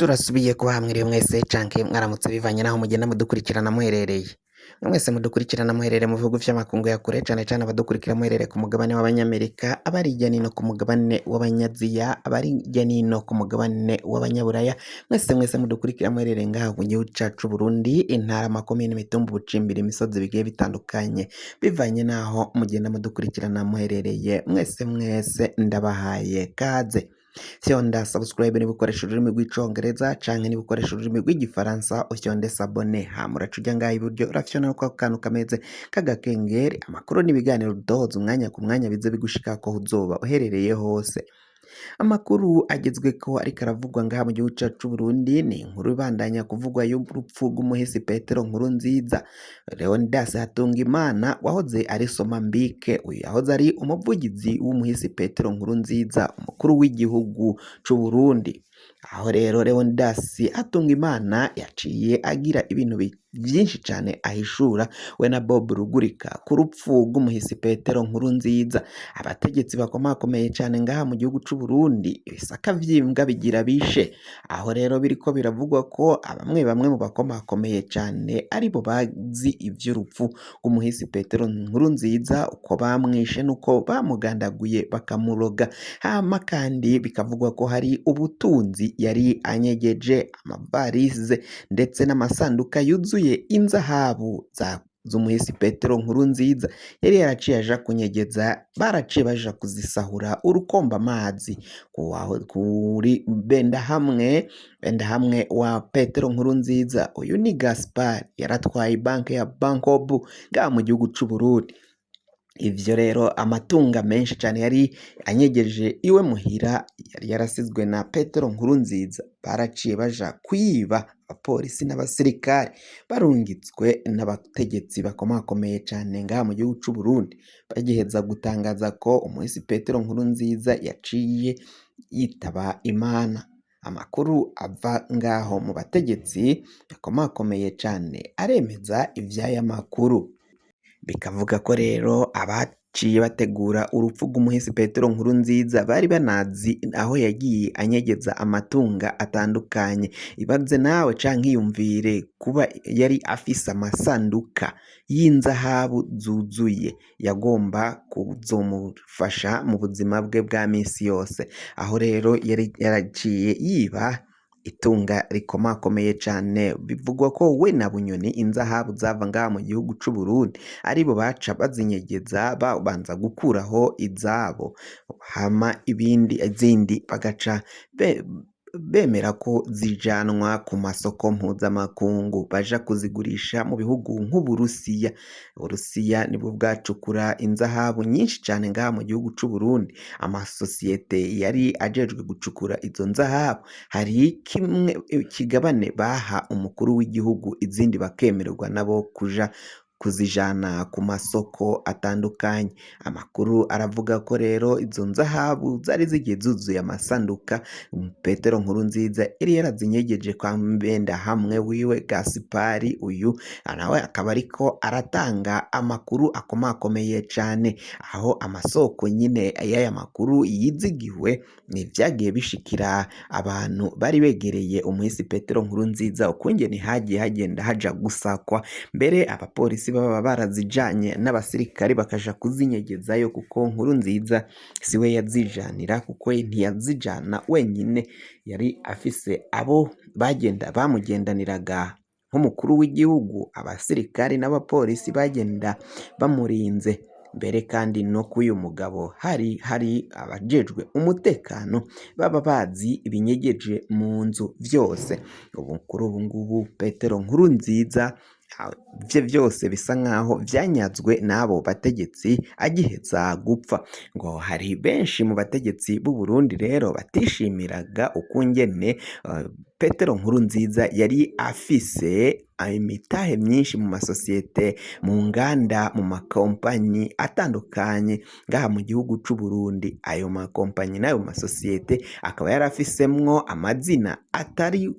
Turasubiye kubaha mwiriwe mwese canke mwaramutse bivanye naho mugenda mudukurikirana muherereye. Mwe mwese mudukurikirana muherereye mu bihugu vy'amakungu ya kure, cane cane abadukurikira muherereye ku mugabane w'Abanyamerika, abari hirya nino ku mugabane w'Abanyaziya, abari hirya nino ku mugabane w'Abanyaburaya, mwese mwese mudukurikira muherereye ngaha mu gihugu cacu Burundi, intara, amakomine, imitumba, ubucimbiri, imisozi bigiye bitandukanye, bivanye naho mugenda mudukurikirana muherereye, mwese mwese ndabahaye kaze. Fyonda subscribe niba ukoresha ururimi rw'Icongereza, canke niba ukoresha ururimi rw'Igifaransa ufyonde s'abonner, hama uraca uja ngaha iburyo urafyonda kwako kantu kameze k'agakengeri, amakuru n'ibiganiro dutohoza umwanya ku mwanya bize bigushikako aho uzoba uherereye hose. Amakuru agezweko ariko aravugwa ngaha mu gihugu cacu c'Uburundi ni inkuru ibandanya kuvugwa y'urupfu rw'umuhisi Petero Nkurunziza. Leonidas Hatungimana wahoze ari Somambike, uyu yahoze ari umuvugizi w'umuhisi Petero Nkurunziza, umukuru w'igihugu c'Uburundi. Aho rero Leonidas Hatungimana yaciye agira ibintu vyinshi cane ahishura we na Bob Rugurika ku rupfu rw'umuhisi Petero Nkurunziza. Abategetsi bakomakomeye cane ngaha mu gihugu c'Uburundi, ibisaka vy'imbwa bigira bishe. Aho rero biriko biravugwa ko bamwe bamwe mu bakomakomeye cane aribo bazi ivy'urupfu rw'umuhisi Petero Nkurunziza, uko bamwishe n'uko bamugandaguye bakamuroga. Hama kandi bikavugwa ko hari ubutunzi yari anyegeje, amavarize ndetse n'amasanduka yuzuye inzahabu za z'umuhisi Petero Nkurunziza yari yaraciye aja kunyegeza, baraciye baja kuzisahura urukomba amazi kuri Bendahamwe wa Petero Nkurunziza. Uyu ni Gaspard, yaratwaye banki ya Bankobu ngaha mu gihugu c'Uburundi. Ivyo rero amatunga menshi cane yari anyegeje iwe muhira yari yarasizwe na Petero Nkurunziza, baraciye baja kwiba abapolisi n'abasirikare barungitswe n'abategetsi bakomakomeye cane ngaha mu gihugu c'Uburundi, bagiheza gutangaza ko umuhisi Petero Nkurunziza yaciye yitaba Imana. Amakuru ava ngaho mu bategetsi bakomakomeye cane aremeza ivy'aya makuru. Bikavuga ko rero abaciye bategura urupfu rw'umuhisi Petero Nkurunziza bari banazi aho yagiye anyegeza amatunga atandukanye. Ibaze nawe canke iyumvire kuba yari afise amasanduka y'inzahabu zuzuye yagomba kuzomufasha mu buzima bwe bwa misi yose. Aho rero yari yaraciye yiba itunga rikomakomeye cane, bivugwa ko we na Bunyoni inzahabu zava ngaha mu gihugu c'Uburundi aribo baca bazinyegeza, babanza gukuraho izabo, hama ibindi izindi bagaca bemera ko zijanwa ku masoko mpuzamakungu, baja kuzigurisha mu bihugu nk'Uburusiya. Uburusiya nibwo bwacukura inzahabu nyinshi cane ngaha mu gihugu c'Uburundi. Amasosiyete yari ajejwe gucukura izo nzahabu hari kimwe kigabane baha umukuru w'igihugu, izindi bakemererwa nabo kuja kuzijana ku masoko atandukanye. Amakuru aravuga ko rero izo nzahabu zari zigiye zuzuye amasanduka Petero Nkurunziza yari yarazinyegeje kwa Bendahamwe wiwe Gaspari. Uyu nawe akaba ariko aratanga amakuru akomakomeye cane, aho amasoko nyine y'aya makuru yizigiwe ni vyagiye bishikira abantu bari begereye umuhisi Petero Nkurunziza, ukungene hagiye hagenda haja gusakwa, mbere abapolisi baba barazijanye n'abasirikari bakaja kuzinyegezayo, kuko Nkurunziza siwe yazijanira, kuko ntiyazijana wenyine, yari afise abo bagenda bamugendaniraga nk'umukuru w'igihugu, abasirikari n'abapolisi bagenda bamurinze. Mbere kandi no k'uyu mugabo hari hari abajejwe umutekano baba bazi ibinyegeje mu nzu vyose. Ubu kuri ubu ngubu Petero Nkurunziza vye vyose bisa nkaho vyanyazwe n'abo bategetsi agiheza gupfa. Ngo hari benshi mu bategetsi b'u Burundi rero batishimiraga ukungene Petero Nkurunziza yari afise imitahe myinshi mu masosiyete, mu nganda, mu makompanyi atandukanye ngaha mu gihugu c'u Burundi. Ayo makompanyi n'ayo masosiyete akaba yarafisemwo amazina atari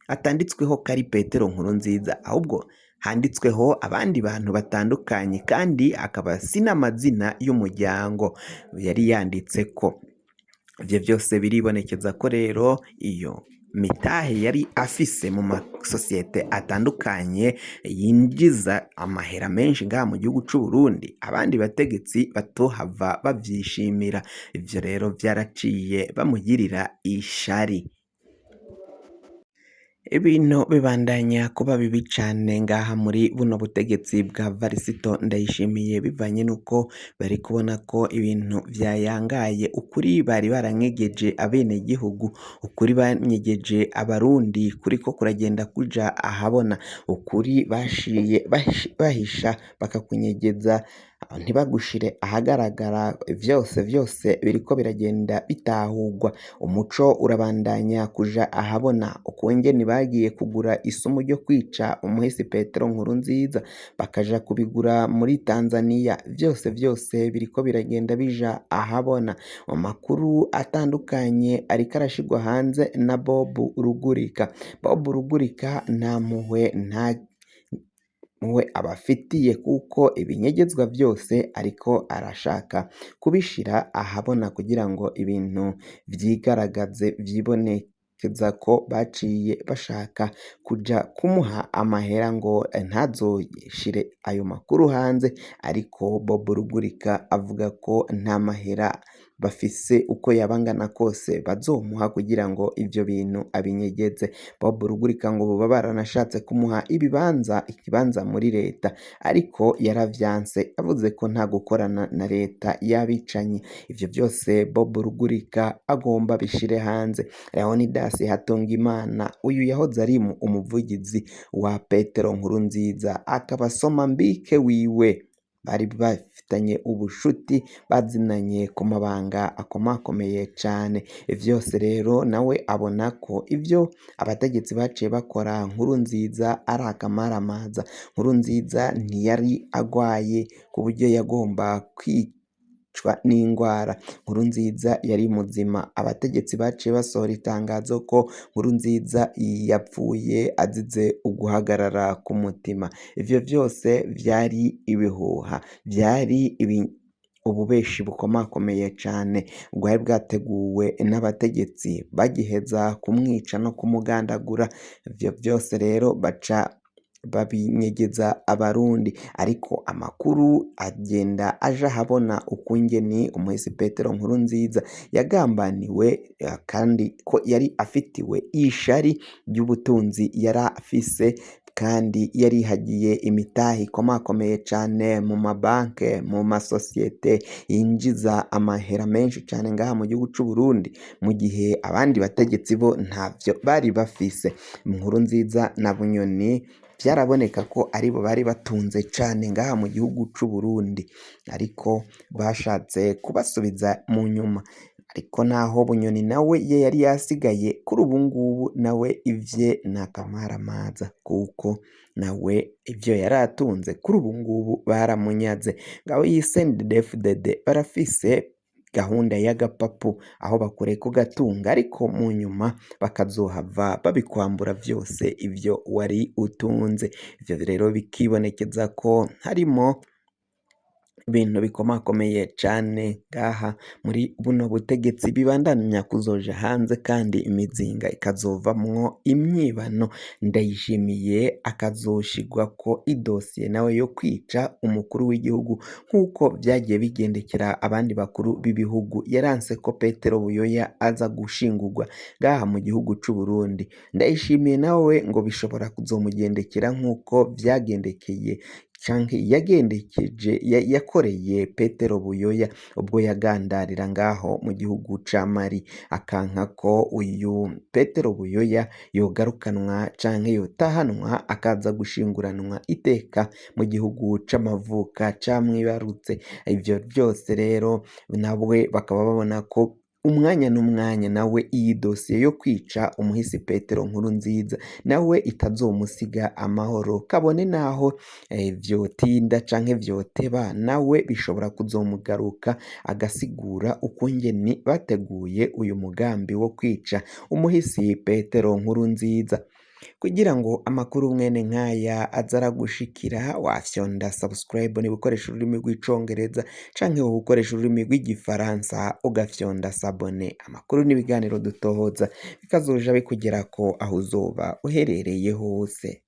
atanditsweho ko ari Petero Nkurunziza, ahubwo handitsweho abandi bantu batandukanye, kandi akaba si n'amazina y'umuryango yari yanditseko. Ivyo vyose biribonekeza ko rero iyo mitahe yari afise mu masosiyete atandukanye yinjiza amahera menshi ngaha mu gihugu c'u Burundi, abandi bategetsi batohava bavyishimira. Ivyo rero vyaraciye bamugirira ishari. Ibintu bibandanya kuba bibi cane ngaha muri buno butegetsi bwa Varisito Ndayishimiye, bivanye n'uko bari kubona ko ibintu vyayangaye. Ukuri bari baranyegeje abenegihugu, ukuri banyegeje abarundi kuriko kuragenda kuja ahabona, ukuri bashiye bahisha bakakunyegeza ntibagushire ahagaragara, vyose vyose biriko biragenda bitahurwa. Umuco urabandanya kuja ahabona, ukungene bagiye kugura isumu ryo kwica umuhisi Petero Nkurunziza bakaja kubigura muri Tanzania, vyose vyose biriko biragenda bija ahabona. Amakuru atandukanye ariko arashirwa hanze na Bob Rugurika. Bob Rugurika nta mpuhwe, nta mpuhwe abafitiye, kuko ibinyegezwa vyose ariko arashaka kubishira ahabona kugira ngo ibintu vyigaragaze, vyibonekeza ko baciye bashaka kuja kumuha amahera ngo ntazoshire ayo makuru hanze. Ariko Bob Rugurika avuga ko nta mahera bafise uko yaba angana kose bazomuha kugira ngo ivyo bintu abinyegeze. Bob Rugurika ngo boba baranashatse kumuha ibibanza, ikibanza muri leta, ariko yaravyanse, avuze ko nta gukorana na leta y'abicanyi. Ivyo vyose Bob Rugurika agomba bishire hanze. Leonidas Hatungimana, uyu yahoze ari umuvugizi wa Petero Nkurunziza, akaba asoma mbike wiwe, bari bafitanye ubushuti, bazinanye ku mabanga akomakomeye cane. Vyose rero nawe abona ko ivyo abategetsi baciye bakora Nkurunziza ari akamaramaza. Nkurunziza ntiyari agwaye ku buryo yagomba kwicwa n'ingwara. Nkurunziza yari muzima. Abategetsi baciye basohora itangazo ko Nkurunziza yapfuye azize uguhagarara k'umutima. Ivyo vyose vyari ibihuha, vyari ububeshi bukomakomeye cane bwari bwateguwe n'abategetsi bagiheza kumwica no kumugandagura. Ivyo vyose rero baca babinyegeza abarundi, ariko amakuru agenda aja ahabona ukungene umuhisi Petero Nkurunziza yagambaniwe, kandi ko yari afitiwe ishari ry'ubutunzi yari afise, kandi yarihagiye imitahe ikomakomeye cane mu mabanke, mu masosiyete yinjiza amahera menshi cane ngaha mu gihugu c'u Burundi, mu gihe abandi bategetsi bo ntavyo bari bafise. Nkurunziza na Bunyoni vyaraboneka ko aribo bari batunze cane ngaha mu gihugu c'u Burundi, ariko bashatse kubasubiza mu nyuma. Ariko naho Bunyoni nawe ye yari yasigaye, kuri ubu ngubu nawe ivye ni akamaramaza, kuko nawe ivyo yari atunze kuri ubu ngubu baramunyaze. Ngabo iyi CNDD-FDD barafise gahunda y'agapapu, aho bakureka ugatunga, ariko mu nyuma bakazohava babikwambura vyose ivyo wari utunze. Ivyo rero bikibonekeza ko harimo ibintu bikomakomeye cane ngaha muri buno butegetsi bibandanya kuzoja hanze, kandi imizinga ikazovamwo imyibano. Ndayishimiye akazoshigwako idosiye nawe yo kwica umukuru w'igihugu, nk'uko vyagiye bigendekera abandi bakuru b'ibihugu. Yaranse ko Petero Buyoya aza gushingurwa ngaha mu gihugu c'u Burundi. Ndayishimiye nawe ngo bishobora kuzomugendekera nk'uko vyagendekeye canke yagendekeje yakoreye Petero Buyoya ubwo yagandarira ngaho mu gihugu ca Mali, akanka ko uyu Petero Buyoya yogarukanwa canke yotahanwa akaza gushinguranwa iteka mu gihugu c'amavuka camwibarutse. Ivyo vyose rero nawe bakaba babona ko umwanya n'umwanya nawe iyi dosiye yo kwica umuhisi Petero Nkurunziza nawe itazomusiga amahoro, kabone naho vyotinda canke vyoteba, nawe bishobora kuzomugaruka agasigura ukungene bateguye uyu mugambi wo kwica umuhisi Petero Nkurunziza. Kugira ngo amakuru mwene nkaya aze aragushikira, wafyonda subscribe niba ukoresha ururimi rw'Icongereza, canke wowe ukoresha ururimi rw'Igifaransa ugafyonda s'abonner. Amakuru n'ibiganiro dutohoza bikazoja bikugerako aho uzoba uherereye hose.